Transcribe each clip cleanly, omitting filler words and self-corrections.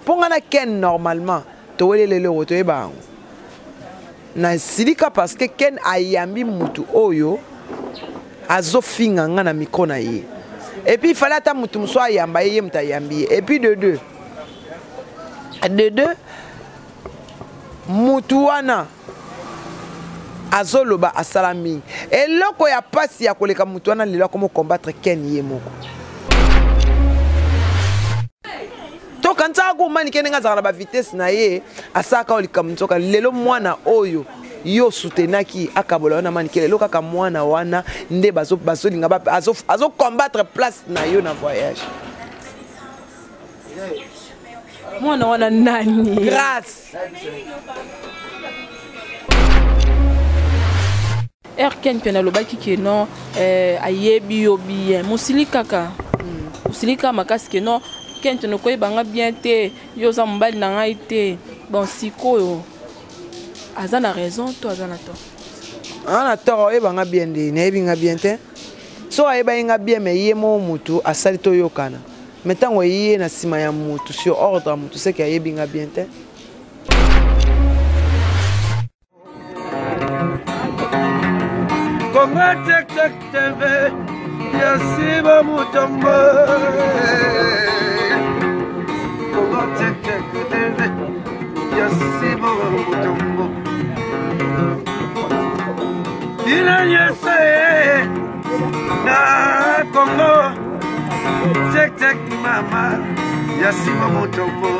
Mpo nga na Ken normalement toweleli eloko toyeba yango. Nasilika parce que Ken ayambi mutu oyo azofinga nga na micro na ye. Et puis il fallait ata mutu mosusu ayamba ye, ye mutu ayambi ye. Et puis de deux, de deux mutu wana azoloba asala mingi eloko ya pasi ya koleka mutu wana lelo akomo combattre Ken ye moko. Tokanisaka ko Manike ndenge azalaka na ba vitesse na ye asalaka oyo likambo nzoka lelo mwana oyo yo soutenaki akabola yo na Manike lelo kaka mwana wana nde bazolinga azo combattre place na yo na voyage. Mwana wana nani? Grâce. Ken mpe nalobaki ke non, ayebi yo bien. Mosili kaka. Mosili kaka makasi ke non, Ken mpe nokoyeba nga bien te, yo oza mobali na ngai te. Bon, sikoyo aza na raison to aza na tort? Aza na tort, oyeba nga bien nde, nayebi nga bien te. So ayebaki nga bien, mais ye moko mutu asali toyokana. Mais ntango eye na nsima ya mutu, sur ordre ya mutu, seke ayebi nga bien te. Congo Tech Tech TV, Yasiba Mutombo. Congo Tech Tech TV, Yasiba Mutombo. Ina nyese na Congo Tech Tech Mama, Yasiba Mutombo.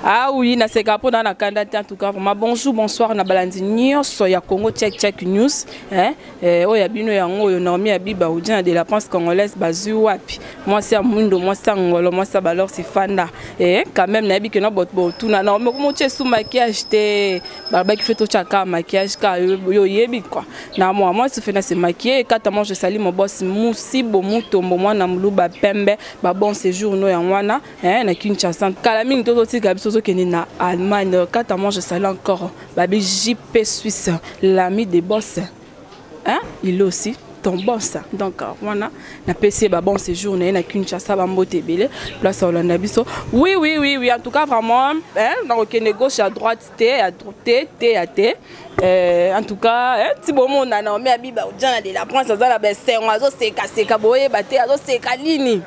Ah oui, na seka pona na kanda te en tout cas vraiment bonjour bonsoir na balandi nyonso ya Congo Check Check News hein oyo ya bino yango oyo Naomi Abiba Oudjana de la pense congolaise bazui wapi mwasi ya mwindo mwasi ya ngolo mwasi ya balor sifanda quand même nayebi ke na bot botuna na moko motie sous maquillage te balobaki fe totya kaka maquillage kaka yo oyebi quoi na mwa mwasi fe na se maquiller kata moi je salue mon boss Musibo Mutombo mwana muluba pembe ba bon séjour no yango wana hein, na Kinshasa kala mingi tozotika biso tozokende na Allemagne kata moi je salue encore babi JP Suisse l'ami des boss hein, il est aussi ton boss donc wana na PC ba bon séjour na na Kinshasa ba mbote ebele place Hollande biso oui oui oui oui en tout cas vraiment hein na kokende gauche à droite te à droite te te à te en tout cas hein ti bomona na me abiba ojana de la prince azala besengo azo seka seka boye ba te azo seka nini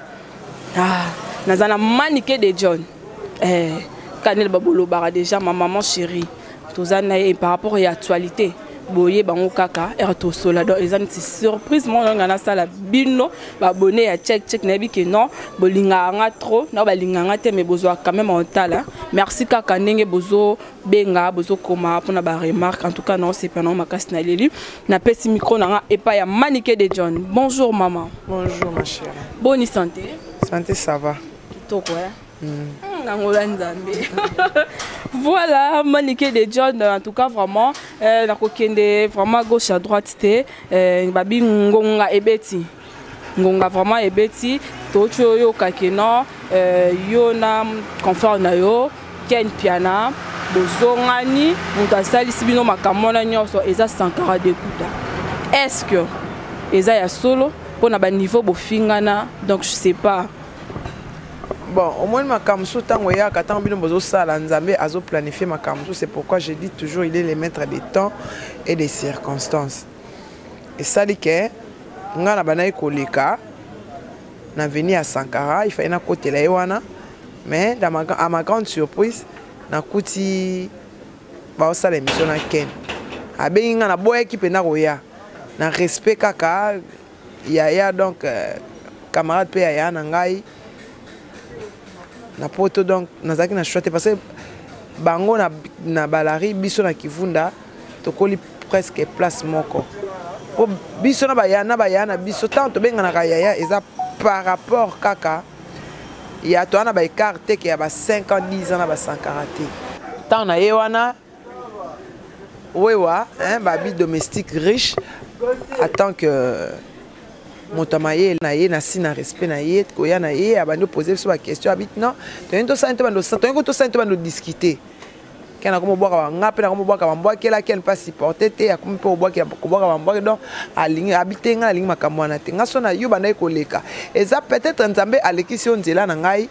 ah nazana Manike de John kanel babolobaka déjà ma maman chérie tozana ye par rapport à l'actualité boye bango kaka er tosola donc eza neti surprise moko nga nasala bino babone ya check check nayebi ke non bolingaka nga trop na balingaka nga te mais bozwa quand même otala merci kaka ndenge bozo benga bozo koma mpona ba remarque en tout cas non c'est pas non makasi na leli napesi micro na nga epai ya Manike de John. Bonjour maman. Bonjour ma chérie. Bonne santé. Santé ça va. Kitoko hein. Nangola Nzambe. Voilà, Manike de John, en tout cas vraiment, nakokende vraiment gauche à droite te, babi ngonga ebeti. Ngonga vraiment ebeti, tocho yo kakeno, yo na confort na yo, Ken Piana, bozongani, mutu asalisi bino makambo wana nyonso eza Sankara de Kuta. Est-ce que eza ya solo pona ba niveau bofingana, donc je sais pas. Bon, au moins makambo mosusu ntango eyaka, ntango bino bozosala, Nzambe azoplanifie makambo mosusu. C'est pourquoi je dis toujours, il est le maître des temps et des circonstances. Esali ke nga na bandaki koleka na veni ya Sankara, il fallait nakotela ye wana, mais dans ma, à ma grande surprise, nakuti baosala émission na Ken. Abengi nga na boyaki mpenza koya na respect kaka yaya, donc camarade pe yaya na ngai na poto, donc nazalaki na choix te parce que bango na balari biso na Kivunda tokoli presque place moko. Po biso na baya na baya na biso tant tobenganaka yaya eza par rapport kaka ya to na ba écart te ke ya ba 5 ans 10 ans na ba Sankara te. Tant na ye wana wewa hein, babi domestique riche en tant que moto ya mayele na ye na si na respect na ye koya na ye abandi poser biso ba question abi non toyeni tosani to bando toyeni tosani to bando discuter. Ken akomi obwaka nga mpe nakomi obwaka bambwakela Ken mpe asupporte te, akomi mpe kobwaka bambwake. Donc alingi abi te, ngai nalingi makambo wana te. Nga so na yo bandaki koleka, eza peut-être Nzambe alekisi yo nzela na ngai,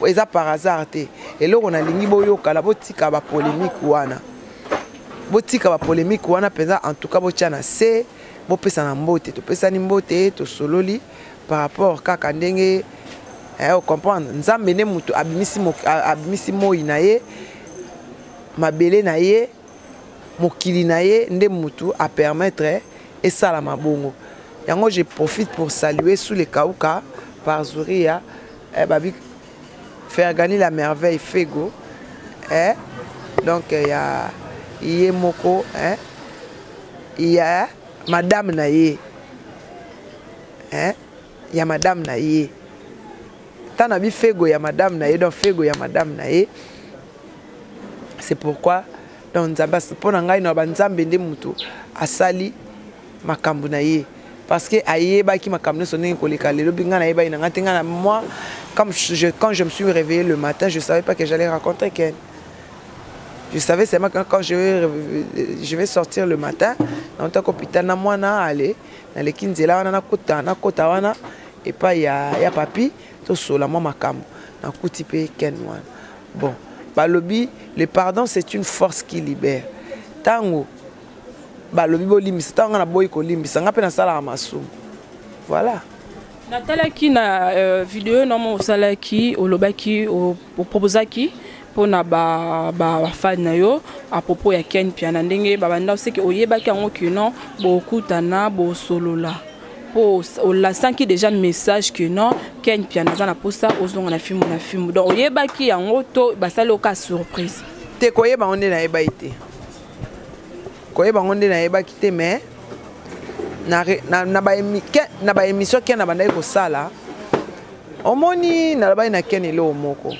eza par hasard te. Eloko nalingi boyokala, botika bapolémique wana, botika bapolémique wana mpenza. En tout cas botya na se, bopesana mbote, topesani mbote, tosololi par rapport kaka ndenge ocomprendre. Nzambe nde moto abimisi moi na ye, mabele na ye, mokili na ye, nde motu apermettre esalama bongo. Yango je profite pour saluer sous les kauka par Zuria, babi Fergani la merveille Fego, donc ya ye moko, ya madame na ye, ya madame na ye ntango na bi Fego ya madame na ye, donc Fego ya madame na ye. C'est pourquoi donc Nzambe, mpo na ngai na banzambe nde moto asali makambo na ye, parce que ayebaki makambo nyonso ndenge koleka lelo. Bi ngai nayebaki na ngai te. Ngai na moi, comme quand je me suis réveillé le matin, je savais pas que j'allais rencontrer Ken. Je savais seulement que quand je vais sortir le matin, nautaki hôpital na mwana, ale naleki nzela wana, nakota wana epai ya papi, tosola mwa makambo, nakuti mpe Ken wana. Bon, balobi le pardon, c'est une force qui libère. Ntango balobi bolimbisa, ntango nga naboyi kolimbisa, nga mpe nasalaka masumu, voilà. Natalaki na video nomo osalaki, olobaki, oproposaki mpona bafan na yo à propos ya Ken Piana, ndenge babanda oseke oyebaki yango kino bokutana, bosolola, mpo olasanki déjà message que non, Ken Piana aza na mposa ozonga na filme na filme. Donc oyebaki yango to basali oka surprise? Te, koyeba yango nde nayebaki te, koyeba yango nde nayebaki te. Mais na baémission Ken abandaki kosala, omoni, nalobaki na Ken eloko moko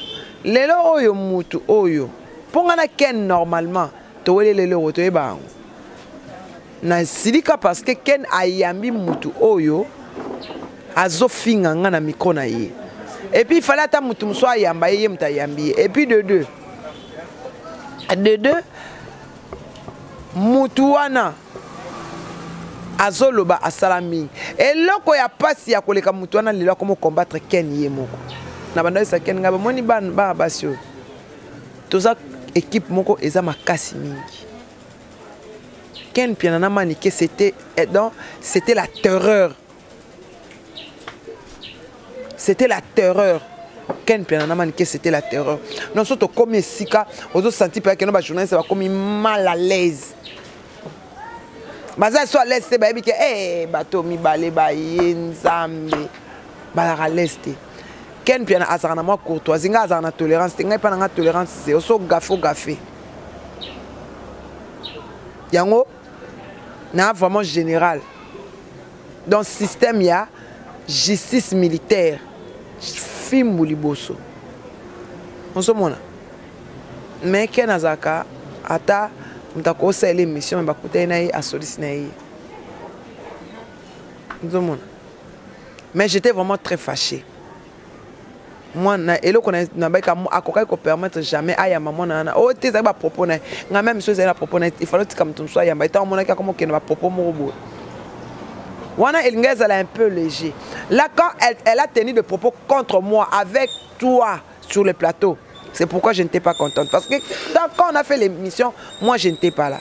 lelo oyo, mutu oyo mpo nga na Ken normalement toweleli eloko, toyeba yango. Nasilika parce que Ken ayambi mutu oyo azofinga nga na micro na ye, et puis il fallait ata mutu mosusu ayamba ye, ye moto ayambi ye. Et puis de deux, mutu wana azoloba asala mingi eloko ya pasi ya koleka. Mutu wana lelo akomi combattre Ken ye moko. Na banda oyesa Ken, ngai bamoni bana basi oyo toza équipe moko eza makasi mingi. Ken Piana na Manike, c'était donc c'était la terreur, c'était la terreur. Ken Piana na Manike, c'était la terreur. Non, so tokomi esika ozosanti mpe akende, bajournaliste bakomi mal à l'aise, baza so à l'aise te. Bayebi ke bato mibale baye Nzambe, balaka à l'aise te. Ken Piana azalaka na mwa courtoisie, ngai azalaka na tolérance te. Ngai mpa na ngai tolérance te, oso gafe, ogafe yango na vraiment général. Donc système ya justice militaire, fimbu liboso ozomona. Mais Ken azalaka ata moto akosalela émission, me bakutani na ye, asolisi na ye, ozomona. Mais j'étais vraiment très fâché. Mwana eloko nabaki akokaki kopermettre jamais ayamba mwana wana oyo te. Ezalaki bapropos na ye, ngai meme so ezali na propos na ye, ifale otika moto mosusu ayamba. Etango omonaki akoma okende bapropos moko boye wana, elingi ezala un peu léger. Là, quand elle a tenu de propos contre moi avec toi sur le plateau, c'est pourquoi je n'étais pas contente, parce que quand on a fait l'émission, moi je n'étais pas là.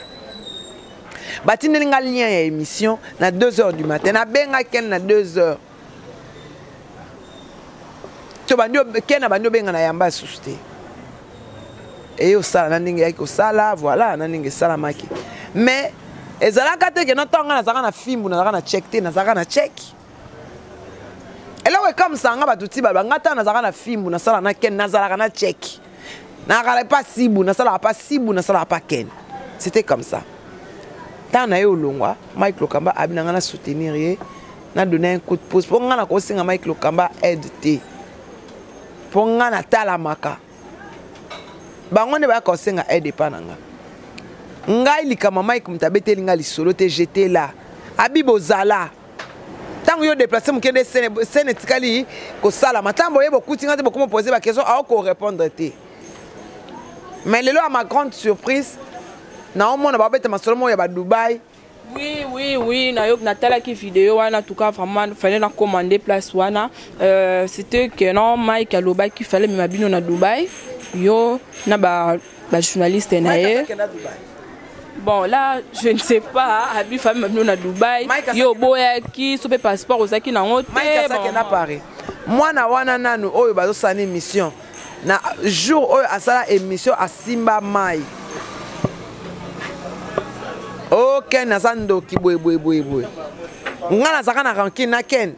Batindeli nga lien ya émission na 2 heures du matin, nabengaki na 2 heures to bandi Ken abandi obenga na yamba susu te. Eye osala na ndenge eyaki kosala, voilà, na ndenge esalamaki. Mais ezalaka te ke no ntango nga nazalaka na fimbu, nazalaka na check te, nazalaka na check. Eloko ekamwisaka nga, bato ti baloba nga ntango nazalaka na fimbu, nasala na Ken, nazalaka na check, nazalaka pa sibu, nasalaka pa sibu, nasalaka pa Ken. C'était comme ça. Ntango na ye olongwa, Mike Lokamba abi na nga na soutenir ye, na donner un coup de pouce, mpo nga na kosenga Mike Lokamba aide te, mpo nga natalamaka bango nde bayaka kosenga aide epa na nga. Ngai likambo Mike moto abeteli nga lisolo te, j'étais là. Abi bozala ntango yo déplace moke nde scène etikali kosalama. Ntango boye bokuti nga te, bokoma pose baquestion, aokorépondre te. Mais lelo, à ma grande surprise, naomona babeta masolo moko ya badubai. Oui, nayoki, natalaki vidéo wana. En tout cas, vraiment, fallait na commander place wana. C'était que non, Mike alobaki fallait mema bino na Dubai, yo na ba bajournaliste na ye. Bon, là, je ne sais pas. Abi fallait mema bino na Dubai, yo boyaki so mpe passeport ozalaki nango te. Mike azaki na Paris. Mwana wana nanu oyo bazosala émission na jour oyo asala émission, asimba mai o Ken aza ndoki boye boye boye boye. Nga nazalaka na rancune na Ken.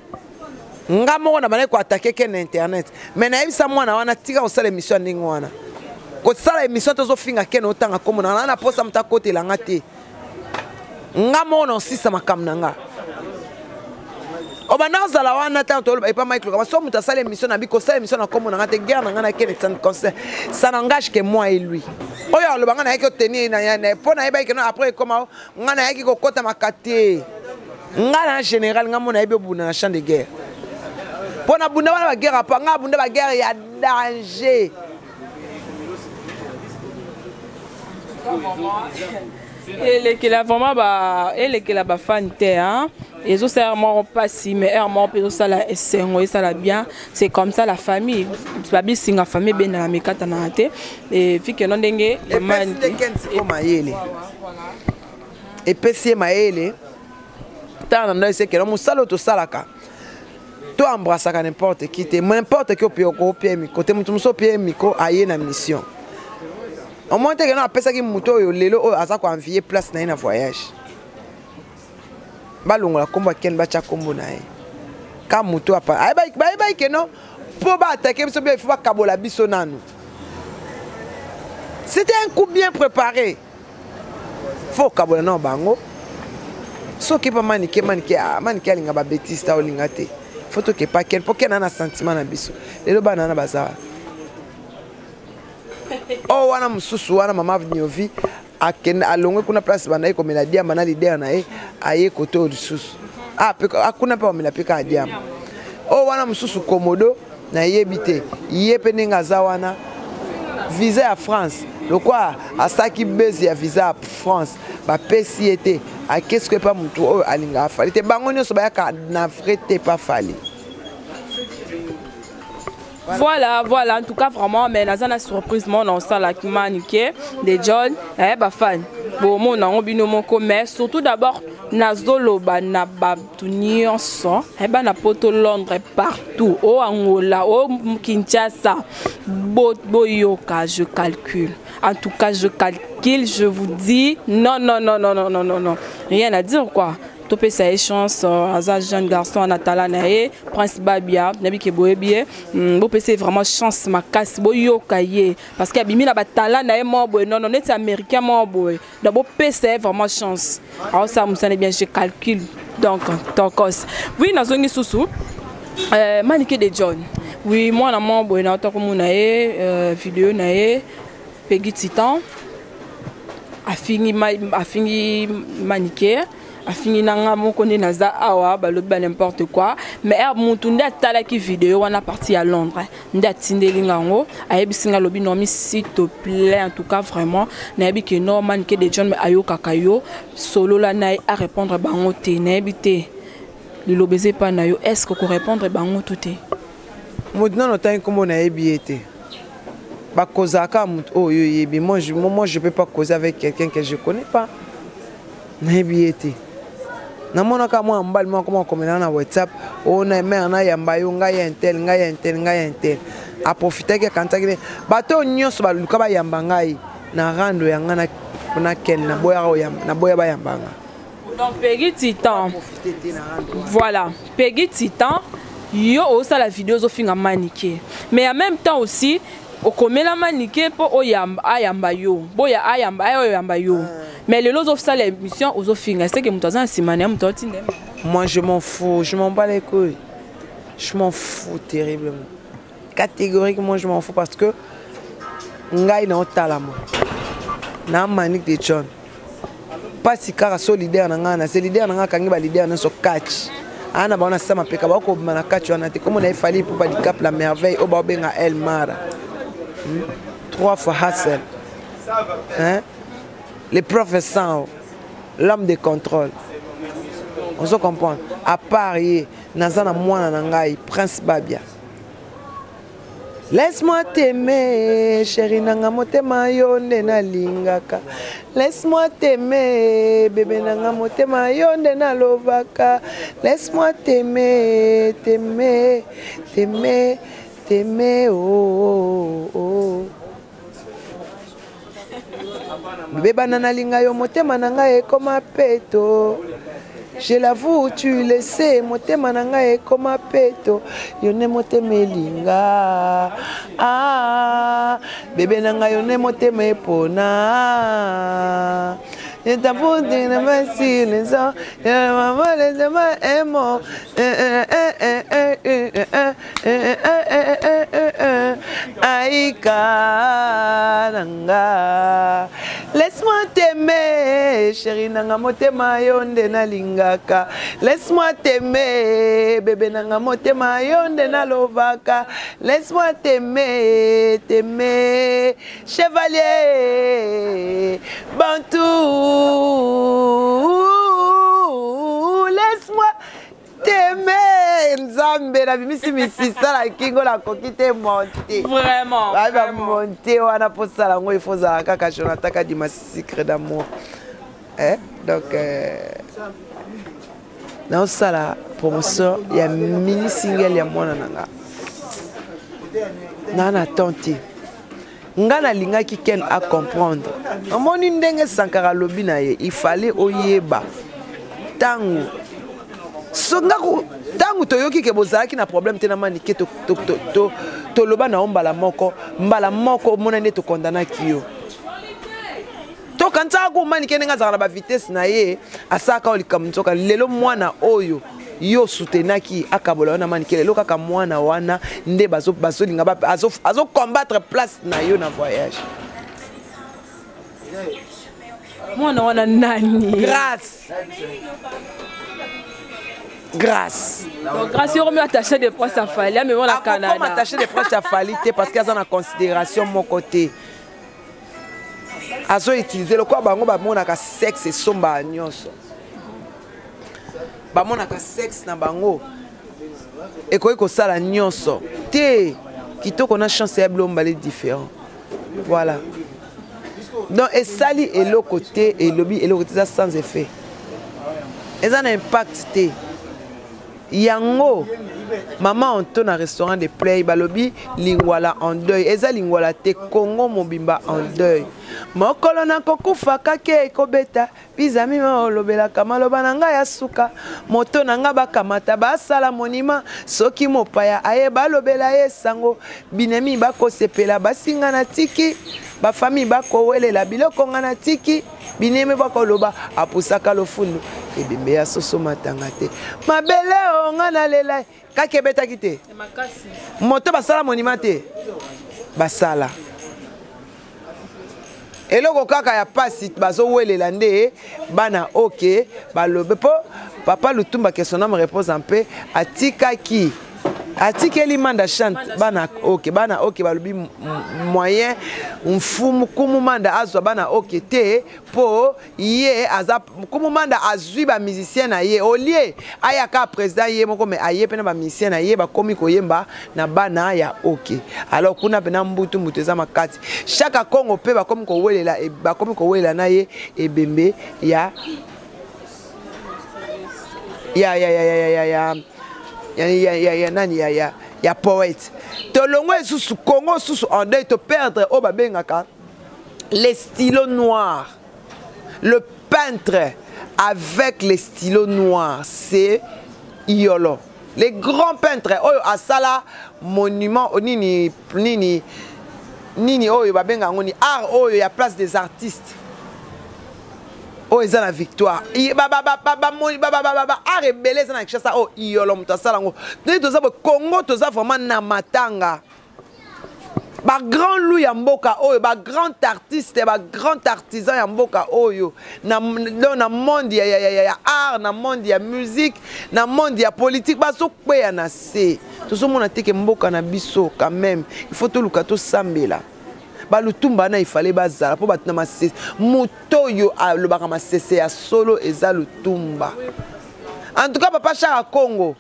Nga moko na bandaki koattaquer Ken na internet, mais nayebisa mwana wana: tika kosala émission ya ndenge wana, kosala émission tozofinga Ken, otanga kombo na nga na posa moto akotelanga te. Nga moko na osisa makambo na nga obanda ozala wana. Ntango toloba epa Mike Lokaba, so moto asala émission na bi kosala émission na kombo na nga te, guerre na nga na Ken, ça n'engage que moi et lui. Oyo aloba nga nayaki otenir mpo nayebaki keno après ekoma nga nayaki kokɔta te. Nga na général, nga mo nayebi obunda na champ de guerre mpo na bunda wana baguerre apa. Nga abunda baguerre ya danger. Elekela vraiment ba elekela bafani te, hein. Ezosala moko mpasi, mais heure moko mpe ezosala esengo, esala bien. C'est comme ça la famille, babisinga famille ebendaka mikatanaka te. Efikeno ndenge epesi mayele, epesi ye mayele. Ntango na ndo esekelo mosala oyo tosalaka, to embrassaka n'importe qui te, n'importe qui opie okopia micro te. Moto mosusu opie micro, aye na mission. Omoni te keno apesaki moto oyo lelo oyo aza koenvier place na ye na voyage. Balongola nkombo ya Ken, batya nkombo na ye ka moto apa. Bayebaki keno mpo baattaquer biso bien, il faut bakabola biso nanu. C'était un coup bien préparé. Faut okabola nao bango. Soki epa Manike, Manike, ah, Manike alinga babêtises ta olinga te. Faut tokepa Ken mpo Ken ana sentiment na biso. Lelo bana wana baza oyo wana mosusu wana, mama Niovi akende alongwe kuna place bandaki komela diamba na leader na ye, aye kote oyo lisusu kuna mpe bamela mpe kaka diamba. Oyo wana mosusu Komodo, nayebi te ye mpe ndenge aza wana. Visa ya France, lokwa asalaki base ya visa ya France, bapesi ye te. Akesi epa motu oyo alingaka Fally te. Bango nyonso bayaka na vrai te pa Fally. Voilà, en tout cas, vraiment, mais naza na surprise mo na osalaki Manike de John. Bafani bomona yango bino moko. Mais surtout d'abord nazoloba na bato nyonso, bana Poto, Londres, partout, o Angola, o Kinshasa, boyoka, je calcule. En tout cas, je calcule, je vous dis non, non, non, non, non, non, non, non, rien à dire quoi. Topesa ye chance, aza jeune garçon na tala na ye Prince Babia, nayebi ke boyebi ye. Bopesa ye vraiment chance makasi, boyoka ye parce que abimi na batala na ye moko boye, nono neti américain moko boye. Donc bopesa ye vraiment chance, aosala mosala bien. Je calcule donc tokos. Oui, nazongi susu Manike de John. Oui, mwana moko boye naota komona ye video na ye Pegi Titan afingi, afingi Manike, afingi na nga moko nde naza awa, balobi ba n'importe quoi. Mais heure mutu nde atalaki video wana parti ya Londres nde atindeli nga yango, ayebisi nga, alobi: "Nomi, s'il te plaît, en tout cas vraiment, nayebi ke no Manike de John ayokaka yo, solola na ye arépondre bango te." Nayebi te, liloba eza epai na yo, est ce que korépondre bango to te? Moto nano otangi nkombo, nayebi ye te. Bakozalaka moto oyo oyebi. Moi, je peux pas causer avec quelqu'un que je connais pas. Nayebi ye te. Namonaka mwana mobali moko koma komelanga na WhatsApp: "Oyo na mare nayamba yo, ngai ya intel, ngai ya intel, ngai ya intel." Aprofitaki, akanisaki ne bato oyo nyonso baluka bayamba ngai na rando ya ngai na Ken. Naboya bayamba nga. Donc Peggy Titan, voilà, Peggy Titan, yo osala video ozofinga Manike, mais en même temps aussi okomela Manike mpo ayamba yo, boya ayamba ayoyamba yo. Mais lelo ozosala émission, ozofinga, c'est que moto aza na nsima na ye, moto aotinda. Moi, je m'en fous, je m'en bats les couilles, je m'en fous terriblement, catégoriquement je m'en fous, parce que ngai na otalama na Manique de John mpasi kaka so leader na ngai na se leader na ngai akangi baleader nyonso catch aya na bango na sa mapeka, bakobima na kati wana te. Komona ye Fally Ipupa Dicap la Merveille oyo baobenga El Mara, Trois fois Hassel. Hein? Le professeur, l'homme de contrôle. Ozo comprendre. À part ye, naza na mwana na ngai, Prince Babia. Laisse-moi t'aimer, chérie nanga motema yo nde nalingaka. Laisse-moi t'aimer, bébé nanga motema yo nde nalobaka. Laisse-moi t'aimer, t'aimer, t'aimer, t'aimer, oh, oh, oh. Bébé bana nalinga yo motema na ngai ekoma peto. Je l'avoue, tu le sais, motema na ngai ekoma peto. Yo nde motema elinga. Ah, bébé na ngai yo nde motema epona. Je t'avoue, tu ne me si les ans, maman les aimants, Aïka nanga laisse-moi t'aimer chérie nanga motema yo nde nalingaka laisse-moi t'aimer bébé nanga motema yo nde nalovaka laisse-moi t'aimer t'aimer chevalier bantou laisse-moi teme nzambe nabimisi misisa na kingo nakoki te monte vraiment bamonte wana mpo osala yango ifo ozala kaka jonathan kadima secret d'amour eh? Donc naosala promotion ya mini single ya mwana na nga naa na temps te. Nga nalingaki Ken a comprendre. Omoni ndenge Sankara alobi na ye, il fallait oyeba ntango so nga ntango toyoki ke bozalaki na problème te na Manike, toloba na yo mbala moko, mbala moko omona nde tokondanaki yo. Tokanisaka ko Manike ndenge azalaka na ba vitesse na ye, asalaka oyo likambo nzoka lelo mwana oyo yo soutenaki akabola yo na Manike, lelo kaka mwana wana nde bazolinga azo combattre place na yo na voyage. Mwana wana nani? Grâce. Grâce. Donc Grâce yo attaché de proche à Fally, mais on la Canada. Comme attaché de proche à Fally te parce qu'il y a en considération mon côté. Azo utiliser le quoi bango ba monaka sexe esomba nyonso. Ba monaka sexe na bango ekoki kosala nyonso te. Kitoko na chance ya biloko mbale différent. Voilà. Donc esali eloko te, elobi eloko te, eza sans effet. Eza na impact te. Yango mama Anto na restaurant de play balobi lingwala en deuil, eza lingwala te, Congo mobimba en deuil. Mokolo na kokufa kake ekobeta bizami ma olobelaka maloba na ngai ya suka, moto na ngai bakamata basala monima, soki mopaya aye balobela ye sango, binemi bakosepela basinga na tiki, bafami bakowelela biloko nga na tiki, binemi bakoloba apusaka lofundu ebembe ya soso matanga te, mabele o nga nalela kaka ebetaki te, moto basala monima te, basala eloko kaka ya pasi bazowelela nde bana oke balobe po papa Lutumba que son âme repose en paix atikaki atikeli manda chante bana oke, bana oke balobi moyen mfumu kumu manda azwa bana oke te po ye aza kumu manda azwi ba musicien na ye olie ayaka président ye moko mais aye pe na ba musicien na ye bakomi koyemba na bana ya oke. Alors kuna pe na mbutu mbutu eza makati chaque Congo pe bakomi kowelela, bakomi kowelela na ye ebembe ya ya ya ya ya ya ya ya ya ya ya nani ya ya ya poète. Tolongo esusu Congo susu en deuil to perdre oyo babengaka les stylos noirs. Le peintre avec les stylos noirs, c'est Iolo. Les grands peintres oyo asala monument nini nini nini oyo babenga yango ni art oyo ya place des artistes. Oyo eza na victoire. I, ba, ba, ba, ba, ba, mo, ba, ba, ba, ba, ba, art ebele eza na Kinshasa oyo Iolo moto asala yango. Ndenge toza boye, Congo toza vraiment na matanga. Ba grand loup ya mboka oyo, ba grand artiste, ba grand artisan ya mboka oyo, na, donc na monde ya, ya, ya, ya, ya art, na monde ya musique, na monde ya politique, bazokweya na se. Tozomona te ke mboka na biso quand même, il faut toluka tosambela. Balutumba wana ifale bazala mpo bato na masese, moto oyo alobaka masese ya solo eza Lutumba. En tout cas, papa Chaka Congo,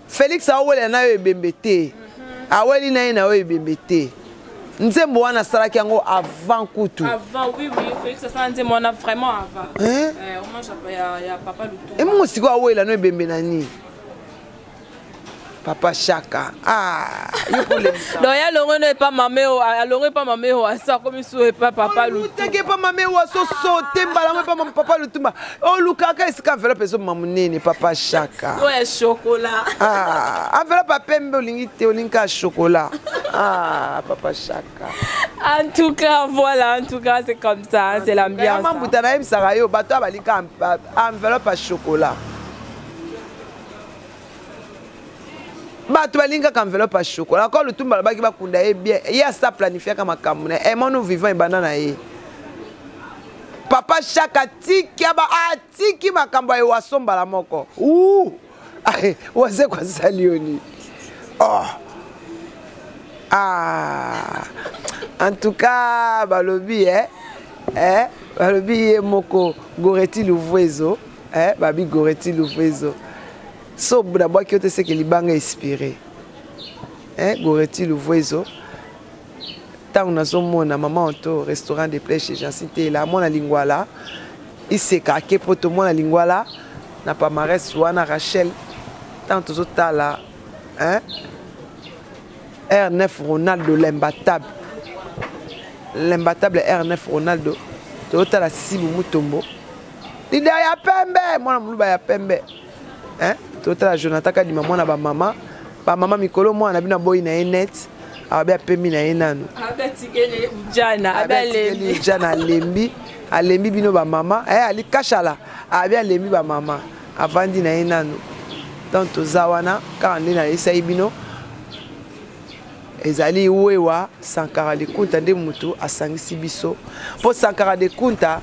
Félix awelela na yo ebembe te, aweli na ye na yo ebembe te. Nzembo wana asalaki yango avant kutu. Avant, oui, oui, Félix asala nzembo wana vraiment avant. Hein? Hommage ya papa Lutumba. Emongo sikoyo awela no ebembe na nini? Papa Chaka, ah, yo kolembisa. Donc ya longo no epa mame o, alongo epa mame o, asa komi so epa papa Lutumba. Olutaki epa mame o, aso sote mbala mo epa papa Lutumba. Olukaka esika enveloppe ezobima monene, papa Chaka. Oyo ya chocolat. Ah, enveloppe ya pembe olingi te, olingi kaka chocolat. Ah, papa Chaka. En tout cas, voilà, en tout cas, c'est comme ça, c'est l'ambiance. Mambuta nayebisaka yo, bato abalika enveloppe ya chocolat. Bato balingi kaka enveloppe ya chocolat. Ako Lutumba alobaki bakunda ye bien, ye asa planifiaka makambo na ye. Aimons-nous vivant ebanda na ye. Papa Chaka atiki aba atiki makambo ya Ewaso mbala moko. Ouh! Wazeko asali yo nini? Oh! Ah! En tout cas, balobi, eh? Eh? Balobi ye moko Goreti Luvuezo, eh? Babi Goreti Luvuezo. So nabwaki yo te seke libanga inspiré. Eh? Goreti Luvuezo. Ntango nazomona mama Anto restaurant de plage chez Jancy Tela, mwana Lingwala, iseka ake poto mwana Lingwala na palmarès wana Rachel, ntango tozotala, hein? R9 Ronaldo l'imbattable. L'imbattable R9 Ronaldo. Tozotala Sibu Mutombo. Leader ya pembe, mwana muluba ya pembe. Hein? Tozotala Jonathan Kadima mwana ba mama. Ba mama mikolo mwana bino boyi na ye net. Abe apemi na ye nanu. Abe atikeli ujana, abe alembi. Ujana alembi, alembi bino ba mama. Eh ali kashala, abe alembi ba mama. Avandi na ye nanu. Donc toza wana kaka nde nayesaki bino ezali wewa Sankara de Kunta nde mutu asangisi biso. Po Sankara de Kunta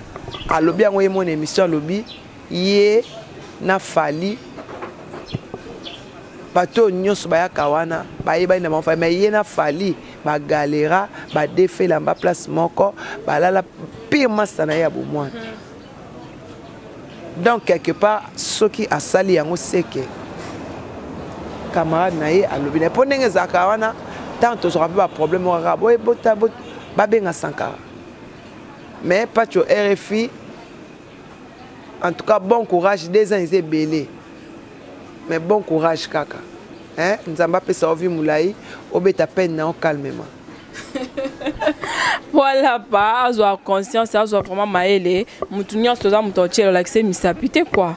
alobi yango ye mona émission, alobi ye na Fally bato nyonso bayaka wana bayebani na bango Fally, mais ye na Fally ba galera, ba defela mba place moko, balala pire masta na ye ya bomwana. Donc quelque part soki asali yango seke camarade na ye alobi na po ndenge ezalaka wana, tant tozwaka mpe ba problème kaka boye bota babenga Sankara. Mais Pacho RFI, en tout cas bon courage, 2 ans eza ebele, mais bon courage kaka, hein? Nzambe apesa yo vie molai, obeta peine na yo calmement. Voilà, pas azwa conscience, azwa vraiment mayele. Mutu nyonso oza mutu otiela olakise misapi te quoi.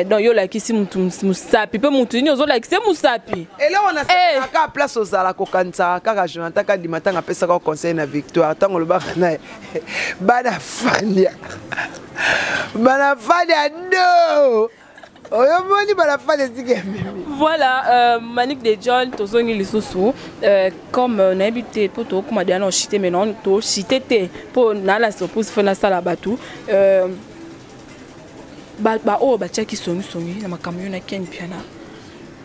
Donc yo olakisi mutu musapi pe mutu nini ozolakise musapi. Eloko na kaka place ozala kokanisaka kaka Jonathan Kadima ntango apesaka conseil na Victoire, ntango olobaka na ye bana fania, bana fania do oyo moni bana fania esika ya mimi. Voilà, Manick de John tozongi lisusu, comme nayebi te po tokóma deja na ochite, mais non tochite te po naa na surprise fo nasala bato, baoyo batiaki songisongi na makambo yo na Ken Piana,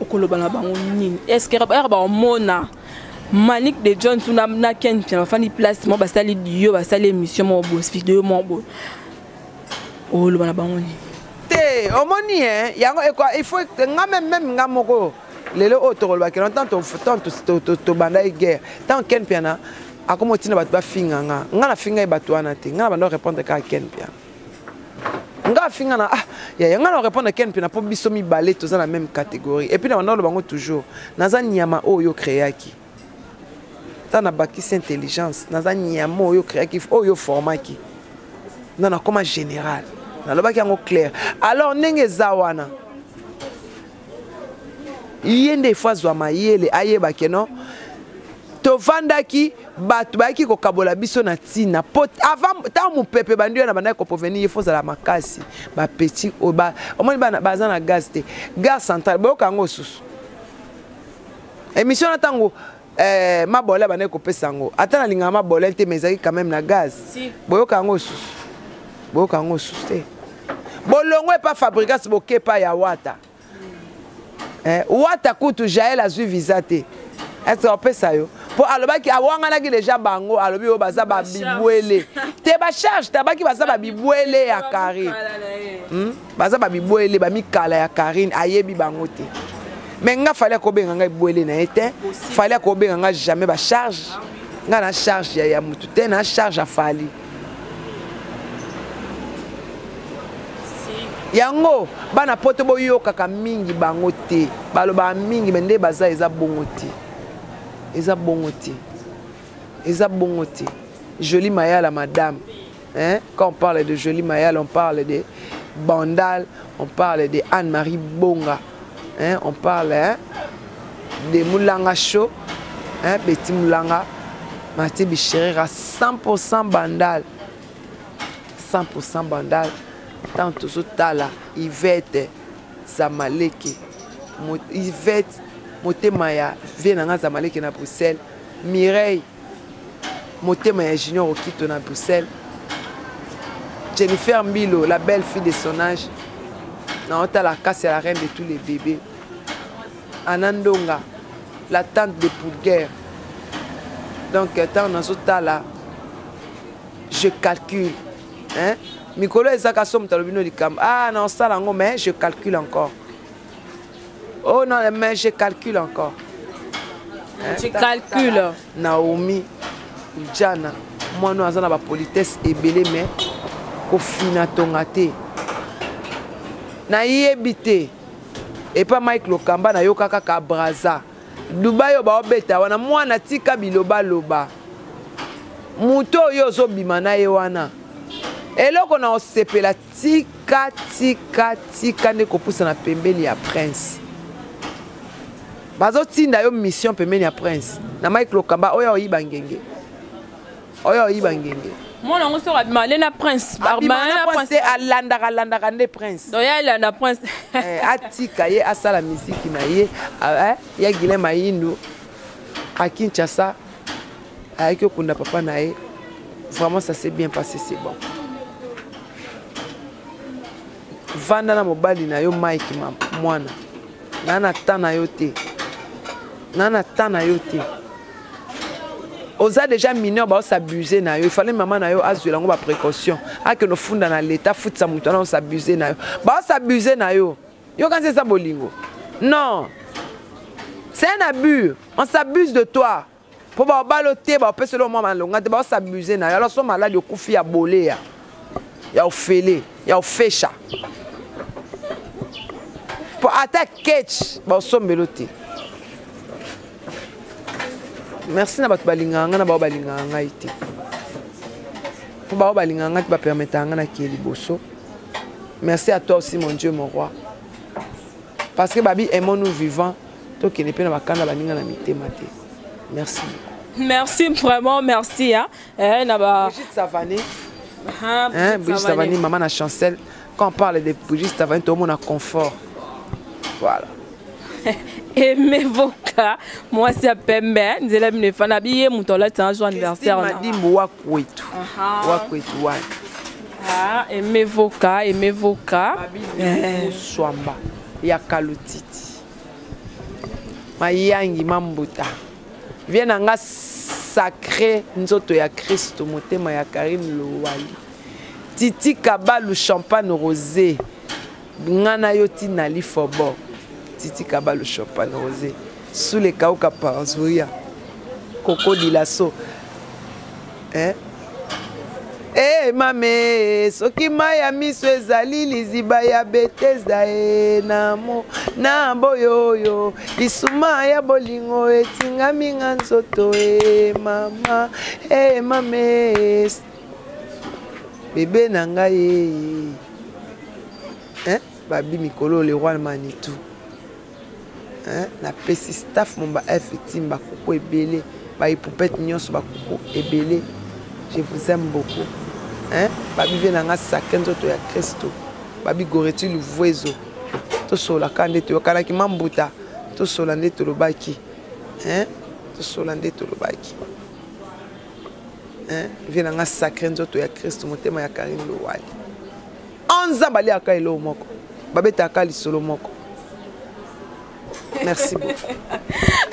okoloba na bango nini? Est ce que ere baomona Manick de John tuna na Ken Piana bafandi place moko, basali dio, basali émission moko boye, vidéo moko boye, oloba na bango nini? Te omoni, hein, yango ekwa il faut nga même, même nga moko lelo oyo tokolobaki na tant tobanda guerre, tant Ken Piana akoma otina bato bafinga nga, nga nafinga ye bato wana te, nga na banda répondre kaka Ken Piana. Nga afinga na, ah yaya, nga na répondre Ken Piana mpo biso mibale toza na même catégorie. Et puis na banda oloba ngo toujours, naza nyama oyo créaki ta na bakisi intelligence, naza nyama oyo créaki, oyo formaki nga nakoma général, nalobaki yango clair. Alors ndenge eza wana, ye nde ifo azwa mayele, ayeba ke non, tovandaki, bato bayaki kokabola biso na ntina po avant ntango mopepe bandi oyo na bandaki koprovenir, ye fo ozala makasi. Bapeti oyo omoni bana baza na gaz te, gare centrale boyoka yango susu émission na ntango mabole bandaki kopesa yango, ata nalingaka mabole te, mais ezalaki quand même na gaz. Si. Boyoka yango susu, boyoka yango susu te. Bolongo epa Fabrigas, bokepa ya Wata, wata kutu Jael azwi visa te, est-ce opesa yo Mpo alobaki awanganaki deja bango, alobi oyo baza babibwele te, bacharge te, abaki baza babibwele ya Karine, Baza babibwele bamikala ya Karine, ayebi bango te. Mais nga Fally akobenga ngai ebwele na ye te, Fally akobenga nga jamais bacharge. Nga na charge ya mutu te, na charge ya Fally. Yango bana poto boyokaka mingi bango te, balobaka mingi me nde baza eza bongo te, eza bongo te, eza bongo te. Jolie Mayala madame, hein? Quand on parle de Jolie Mayala, on parle de Bandal, on parle de Anne-Marie Bonga, hein? On parle, hein, de Moulanga Show, hein? Betty Moulanga, Mathieu Bichérera, 100% Bandal, 100% Bandal. Tant tozotala Yvette Zamaleke, Yvette motema ya vie na nga Zamaleke na Bruxelles, Mireille motema ya Junior Okito na Bruxelles, Jennifer Mbilo, la belle fille de son âge, na otala kasi ya la reine de tous les bébés, Anna Ndonga, la tante de Pouguerre. Donc tant nazotala, je calcule, hein? Mikolo ezaka so moto alobi no likambo, ah na osala yango, mais je calcule encore. Oh non, mais je calcule encore. Hein? Tu calcules. Naomi Ujana, mwana aza na ba politesse ebele mais kofina tonga te. Nayebi te. Epa Mike Lokamba nayoka kaka Braza. Dubai oyo baobeta wana mwana tika biloba loba. Moto oyo ozobima na ye wana. Eloko na osepela tika tika tika nde kopusana pembeni ya Prince. Bazotinda yo mission pembeni ya Prince. Na Mike Lokamba oyo oyiba ngenge. Oyo oyiba ngenge. Mwana yango soki abima nde na Prince. Abima na Prince alandaka alandaka nde Prince. Donc ya alanda Prince. Atika ye asala miziki na ye, ya Guilain Mayindu a Kinshasa ayaki okunda papa na ye. Vraiment ça s'est bien passé, c'est bon. Vanda na mobali na yo Mike mwana. Na na temps na yo te. Na na temps na yo te. Oza déjà mineur ba s'abuser na yo. Il fallait maman na yo azuela ngo ba précaution. Ake no funda na l'état futsa mutu na s'abuser na yo. Ba s'abuser na yo. Yo kanse ça bolingo. Non. C'est un abus. On s'abuse de toi. Po ba baloter ba peselo mwa malonga te ba s'abuser na yo. Alors so malade okufi ya bolea. Ya ofele, ya ofesha. Po ata ketch ba osombelo te. Merci na bato balingaka nga na bao balingaka ngai te. Po bao balingaka ngai te ba permetaka nga na kiye liboso. Merci à toi aussi mon Dieu mon roi. Parce que babi aimons-nous vivants, tokende pe na bakanda baninga na mitema te. Merci beaucoup. Merci vraiment, merci hein. Eh, na ba Brigitte Savané. Ah, hein, Brigitte Savané, maman na Chancel. Quand on parle de Brigitte Savané, tout le monde a confort. Voilà. Aimez vos cas. Moi c'est Pembe, nzela mine fana biye muto la tan jour anniversaire. Christine Madimbu wa kwetu. Wa kwetu wa. Ah, aimez vos cas, aimez vos cas. Babi Swamba ya Kalutiti. Mayangi Mambuta. Viens na nga sacré nzoto ya Christo motema ya Karine Lowali. Titi Kabalu champagne rosé. Nga na yo ti na lifobo. Titi Kabalu champagne rosé. Sous les kauka panzuria. Coco Dilasso. Hein? Eh mame, soki mai ya miso ezali liziba ya Bethesda e na mo na boyoyo lisuma ya bolingo etingami nga nzoto e mama e mame bebe na ngai e hein babi mikolo le roi Manitou hein napesi staff momba F team bakoko ebele ba ipupette nyonso bakoko ebele. Je vous aime beaucoup. Hein? Babi vie nanga sacré nzoto ya Christo. Babi Goretti Luvuezo. Tosola kande toyokanaki mambuta. Tosola nde tolobaki. Hein? Tosola nde tolobaki. Hein? Vie nanga sacré nzoto ya Christo motema ya Karine Lowali. Anza baliaka eloko moko. Babetaka lisolo moko. Merci beaucoup.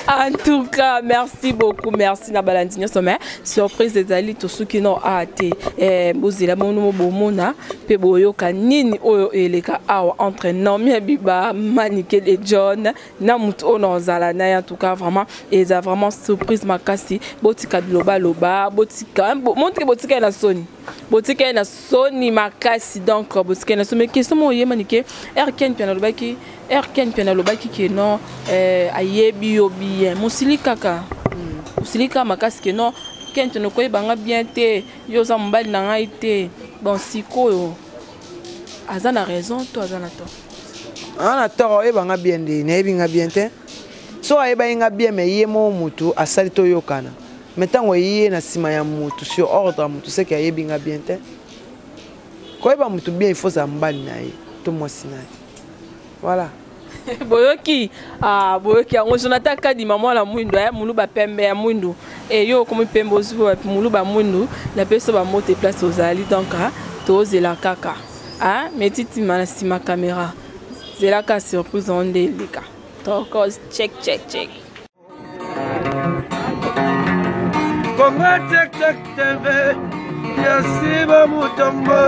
En tout cas, merci beaucoup, merci na balandi nyonso. Mais surprise ezali, tosuki no a te. Eh, bozela mono bomona pe boyoka nini oyo eleka awa entre Naomi Abiba, Manike de John na mutu oyo nazala na ye. En tout cas, vraiment eza vraiment surprise makasi. Botika biloba loba, botika montre, botika na soni, botika na soni makasi. Donc botika na soni. Mais question mo oyema nike Ken mpe nalobaki, Ken mpe nalobaki ke non, ayebi yo bien, mosili kaka, mosili kaka makasi ke non, Ken mpe nokoyebanga bien te, yo oza mobali na ngai te. Bon, sikoyo aza na raison to aza na tort? Aza na tort. Oyebanga bien nde nayebi nga bien te. So ayebaki nga bien, mais ye moko motu asali toyokana. Mais ntango eye na nsima ya motu, sur ordre ya motu, seke ayebi nga bien te. Koyeba motu bien, il faut ozala mobali na ye to mwasi na ye, voilà. Boyoki, ah, boyoki yango. Jonathan Kadima, mwana mwindu, eh, moluba pembe ya mwindu. E yo okomi pembe, ozwi wapi? Moluba mwindu, napesi bamote place ozali. Donc tozela kaka, ah, metitima na nsima caméra, zelaka surprise yango nde eleka. Tokos, check check check. Congo Check Check TV ya Siba Mutombo.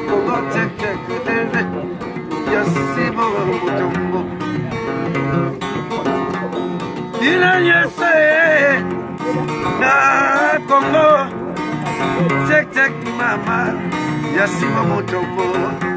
Congo Check Check TV ya Siba Mutombo. Bino nyonso na Congo Check Check, mama ya Siba Mutombo.